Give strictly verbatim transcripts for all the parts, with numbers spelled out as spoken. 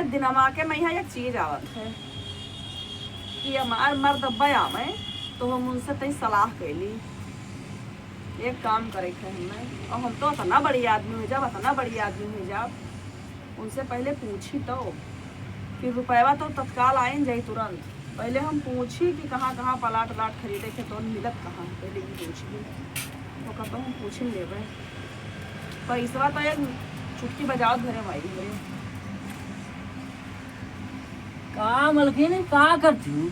दिनमा के में यहाँ एक चीज आवत है कि हमार मर्द अब्बा आवे, तो हम उनसे तई सलाह कैली। एक काम करे के हमें, और हम तो इतना बड़ी आदमी हो जाब, इतना बड़ी आदमी हो जाब, उनसे पहले पूछी तो कि रुपयवा तो तत्काल आइन जाई तुरंत। पहले हम पूछी कि कहाँ कहाँ प्लाट व्लाट खरीदे के तो मिलत कहाँ, पहले ये पूछी। ओकर तो हम पूछी लेबे। पैसवा तो एक चुटकी बजावत घरे में आई हमरे। का मलकिन, का करती हूँ?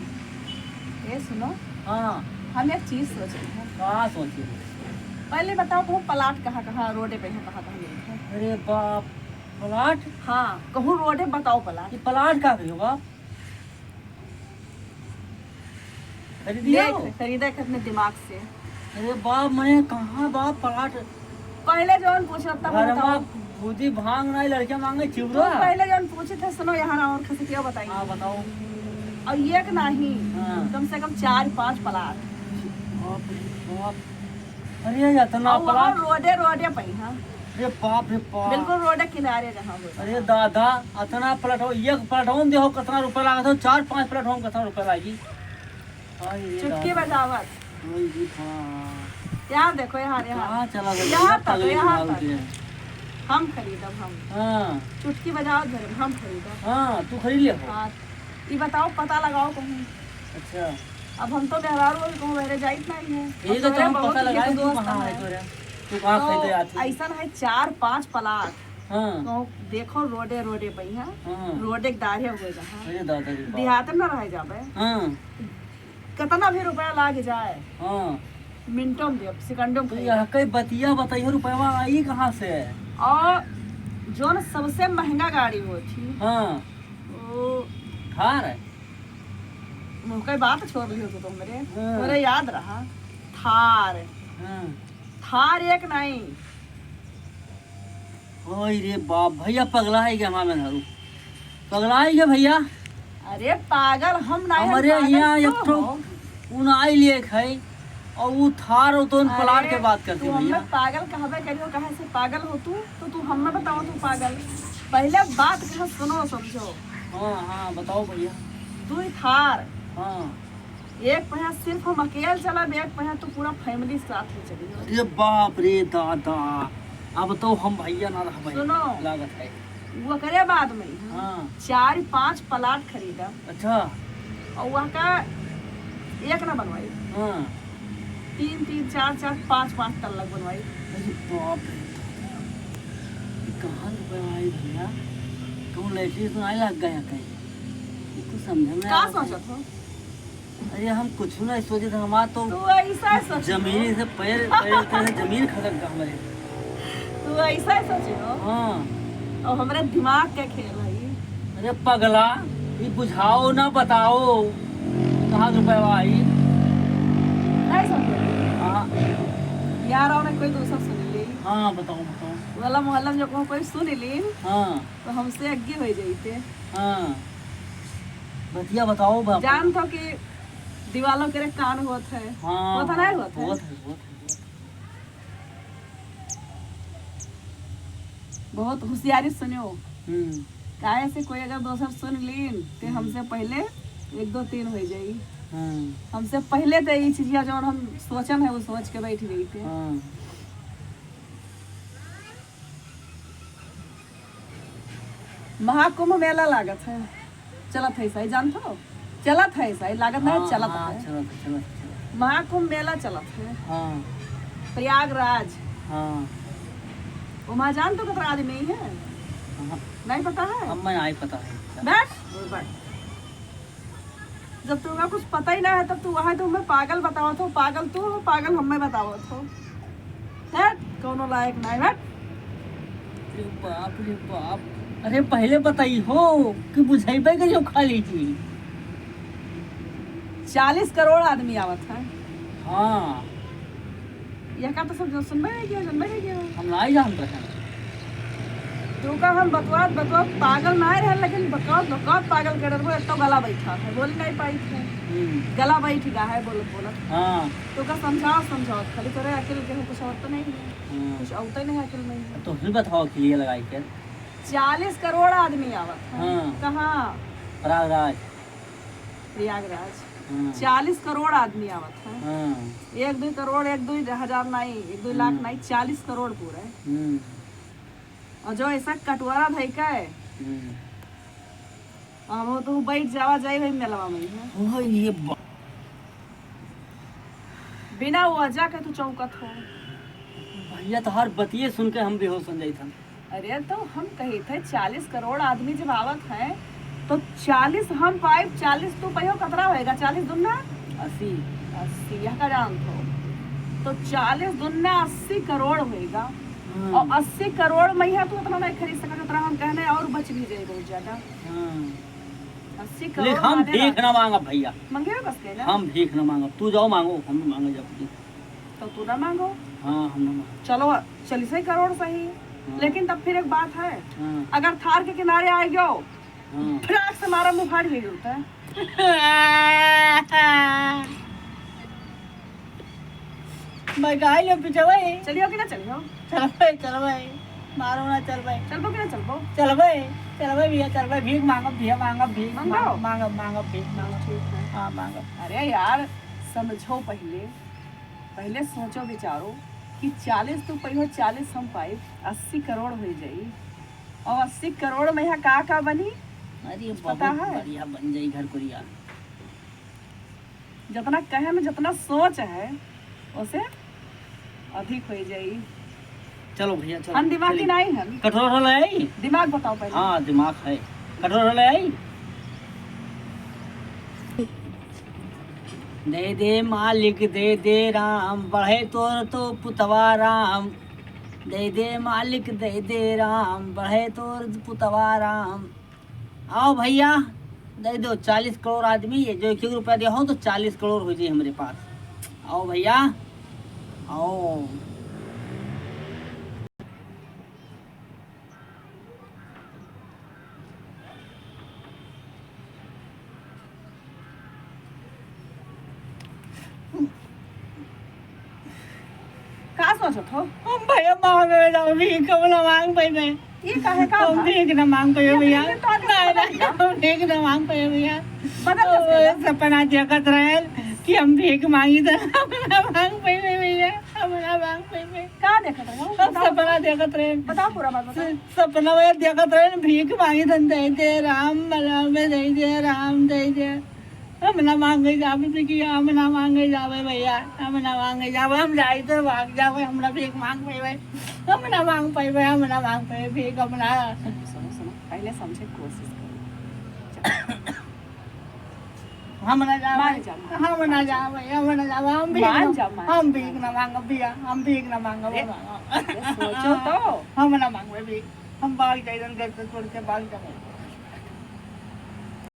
ए सुनो, हाँ। हम एक चीज सोच रहे हैं। का सोची? पहले बताओ, कहूँ प्लाट कहाँ कहाँ रोडे पे है, कहाँ कहाँ मिलत है? अरे बाप, प्लाट? हाँ, कहूँ रोडे बताओ प्लाट। ये प्लाट का करियो बाप? खरीदियो? देख, खरीदा के अपने दिमाग से। अरे बाप, मैं कहाँ बाप प्लाट? पहले जौन पूछत था, घर बताओ। में भूजी भांग नहीं, लड़के मांगे तू चिवड़ा। पहले जौन पूछे थे, सुनो यहाँ ना, और खसकिया बताइए। हाँ, बताओ। और ये एक नहीं, हाँ। कम से कम चार पाँच प्लाट। बाप रे बाप। अरे, इतना और वहाँ प्लाट। रोडे, रोडे पे ही, हाँ। अरे बाप रे बाप। बिल्कुल रोडे किनारे जहाँ हो। अरे दादा, इतना प्लाट हो, एक प्लाट हो, देखो कितना रुपया लागत हो, चार पाँच प्लाट हो, कितना रुपया लागी? अरे चुटकी दादा। बजावत। ओए जी, हाँ। यहाँ देखो, यहाँ, यहाँ। कहाँ चला गया? यहाँ तक, पगली यहाँ मार तक। के। हम खरीदब, हम। हाँ। चुटकी बजावत घरे में, हम खरीदब। हाँ, तू खरीद ले हो। हाँ। ई बताओ, पता लगाओ कहूँ। अच्छा। अब हम तो मेहरारू हो, कहूँ मेरे जाइत नहीं है। यही अब तो तोरे हम बहुत पता के लगाए, तू दोस्त कहाँ है हैं। तोरे? तू कहाँ तो खरीदे आती? ऐसन है, चार पाँच प्लाट। हाँ। कहूँ देखो, रोडे, रोडे पे ही है। हाँ। रोडे के दारे हो जहाँ। अरे दादा रे बाप। देहात में ना रह जाबे। हाँ। कितना भी रुपया लाग जाए, हाँ। मिनटों में देब, सेकंडों में तो खरीदब। यह कई बतिया बताइए, रुपया आई कहाँ से? और जौन सबसे महंगा गाड़ी होत ही, हाँ। वो थार है। मुँह के बात छोड़ लियो तू तो हमरे। हाँ। तोरे याद रहा, थार। हाँ। थार एक नहीं, ओए रे बाप, भैया पगला है क्या हमार मेहरारू? पगला है क्या भैया? अरे पागल हम ना है, हमरे पागल यहाँ तू एक ठो हो। उनाई लेक है और वो थार और तो उन प्लाट अरे, के बात करते तू भैया। हमें पागल कहबे करियो, कहे से पागल हो तू? तो तू हमें बताओ तू पागल। पहले बात कहा सुनो समझो। हाँ, हाँ, बताओ भैया। दुई थार। हाँ। एक पहिया सिर्फ हम अकेल चलब, एक पहिया तू पूरा family के साथ में चली हो। अरे बाप रे दादा, अब तो हम भैया ना रहबे, सुनो। लागत है। वो करे बाद में हम हाँ। चार पाँच प्लाट खरीदब। अच्छा। और वहाँ का एक ना बनवाई। हाँ। तीन, तीन, चार, चार, पाँच, पाँच तल्ला बनवाई। अरे बाप रे दादा, ये कहाँ से बनवाई भैया? कहूँ लैट्रिन तो नहीं लग गया कहीं? ये कुछ समझ में का आ रहा है। सोचत हो? अरे हम कुछ नहीं सोचे थे, हमार तो तू ऐसा सोच जमीन से पैर, पैर तले से जमीन खसक गया हमारे। तू ऐसा सोचे हो? हाँ। और हमरे दिमाग के खेल है। अरे पगला, ये बुझाओ ना बताओ, कहाँ से रुपया आई? नहीं समझे? हाँ। यार, और कोई दूसर सुन ली। हाँ, बताओ, बताओ। वाला मोहल्ला में जो कोई सुन ली, हाँ। तो हमसे अग्गी हो जाते। हाँ। बतिया बताओ बाप। जान तो कि दीवालों के रे कान होत है। हाँ, होत है, नहीं होत है? होत है, होत है, होत है। बहुत होशियारी सुनियो। हम्म। काहे से कोई अगर दोसर सुन लीन, ते हम्म। हमसे पहले एक दो तीन हो जाई। हम्म। हमसे पहले तो ये चीजिया जौन हम सोचन है, वो सोच के बैठ गई थे। हाँ। महाकुंभ मेला लागत है, चलत है सही, जानत हो? चलत है सही, लागत है, हाँ, चलत हाँ, है। चलत है, चलत है, चलत है। महाकुंभ मेला चलत है। हाँ। प्रयागराज। हाँ। वहाँ जानत हो कितना आदमी है? हाँ। नहीं पता है? अब मैं आई पता है। बैठ, बैठ। जब तुमका कुछ पता ही ना है, तब तू वहाँ तुम हमें पागल बतावत हो, पागल तू हो, पागल हमें बतावत हो। हट, कौनो लायक ना है, हट। रे बाप रे बाप, अरे पहले बताई हो कि बुझाइबे के जो खाली जी। चालीस करोड़ आदमी आवत है। हाँ। यह का तो सब जो सुनबे है क्या, सुनबे है क्या? हम नाई जानत रहे। तू का हम बतवात, बतवात पागल नाई रहे, लेकिन बकवात, बकवात पागल कर रहे, एक तो गला बैठा है, बोल नहीं पाई थे। हम्म। गला बैठ गया है, बोलत, बोलत। हाँ। तू का समझाओ, समझाओ, खाली तोरे अकेल के कुछ और तो नहीं है। हाँ। कुछ और तो नहीं है अकेल में। तो फिर बताओ, अकेलिए लगाई के। चालीस करोड़ आदमी आवत है। हाँ। कहाँ? प्रयागराज। प्रयागराज। हाँ। चालीस करोड़ आदमी आवत है। हाँ। एक दुई करोड़, एक दुई हजार नाई, एक दुई लाख हाँ। नाई, चालीस करोड़ पूरे। हम्म। और जो ऐसा कटोरा धई के, हम्म। हम तो बैठ जावा जाई भाई मेलवा में है। हाँ, ये बा- बिना वजह के तू चौंकत हो। भैया, तोहार बतिये सुन के हम बेहोश हो जाइत हन। अरे, तो हम कही थे, चालीस करोड़ आदमी जब आवत है, तो चालीस हम पाइब, चालीस तू पहियो, कतरा होएगा? चालीस दुन्ना? अस्सी। अस्सी, यह का जानत हो? तो चालीस दुन्ना अस्सी करोड़ होएगा। हाँ। और अस्सी करोड़ में यह तू उतना नहीं खरीद सकत, उतना हम कहने और बच भी जाए बहुत ज्यादा। हाँ। अस्सी करोड़ लेकिन हम माने भीख रात ना मांगब भैया। मंगे हो कस के ना? हम भीख ना मांगब, तू जाओ मांगो, हम ना मांगे जब भीख। तो तू ना मांगो। हाँ, हम ना मांगब। चलो, चालीस करोड़ सही। हाँ। लेकिन तब फिर एक बात है, हाँ। अगर थार के किनारे आ गयो, हाँ। फटाक से मारा मुंह फाड़ के गिरता है। मैं गाय ले पीछे भाई। चलियो कि ना चलियो? चलबे, चलबे। मारो ना चलबे। चलबो कि ना चलबो? चलबे, चलबे भैया, चलबे। भीख मांगब भैया, मांगब भीख, मांगो? मांग-, मांगब, मांगब भीख, मांगब। ठीक है। हाँ, मांगब। अरे यार, समझो पहिले, पहिले सोचो विचारो कि चालीस तू पइहो, चालीस हम पाइब, अस्सी करोड़ होइ जाई। और अस्सी करोड़ में यहाँ का का बनी? अरे, कुछ पता बहुत है? बढ़िया बन जाई घर कुरिया। जतना कहे में जतना सोच है, ओसे अधिक होइ जाई। चलो भैया, चलो, हम दिमागी चलिए। नाई हन। कटोरा ले आई? दिमाग बताओ पहिले। हाँ, दिमाग है। कटोरा ले आई? दे दे मालिक, दे दे राम, बढ़े तोर तो पुतवा राम। दे दे मालिक, दे दे राम, बढ़े तोर पुतवा राम। आओ भैया, दे दो, चालीस करोड़ आदमी है, जो एक एक रुपया दे हो तो चालीस करोड़ होइ जाई हमरे पास। आओ भैया, आओ। का सोचत हो? हम भैया मांगे जाओ, भीख हम ना मांग पइबे। ई काहे का हम बा? भीख ना मांग पइबे ये भैया। भीख तो आके नहीं, बदल नहीं, गया। हम भीख ना मांग पइबे भैया। बदल कैसे ओ, गया? सपना देखत रहल कि हम भीख मांगी त हम ना मांग पइबे भैया, हम ना मांग पइबे। का देखत रहे हो? हम बताओ। सपना देखत रहे। बताओ पूरा बात बताओ। स-, सपना में देखत रहे, भीख मांगी धन दे दे राम, मला में दे दे राम, दे दे। हम ना मांगे जावे बिटिया, हम ना मांगे जावे भैया, हम ना मांगे जावे, हम जाई तो भाग जावे, हम ना भीख मांग पइबे, हम ना मांग पइबे, हम ना मांग पइबे भीख, हम ना। सुनो, सुनो, पहिले समझे के कोशिश करो। हम ना जावे, मान जा, मान हम ना जा। जावे, हम ना जावे, हम भीख मान ना, जा, मान हम जा, भीख मान ना जा। मांगब भैया, हम भीख ना मांगब, ए, हम ना मांगब। ये सोचो तो। हम ना मांगबे भीख, हम भाग जाई, घर से छोड़ के भाग जावे।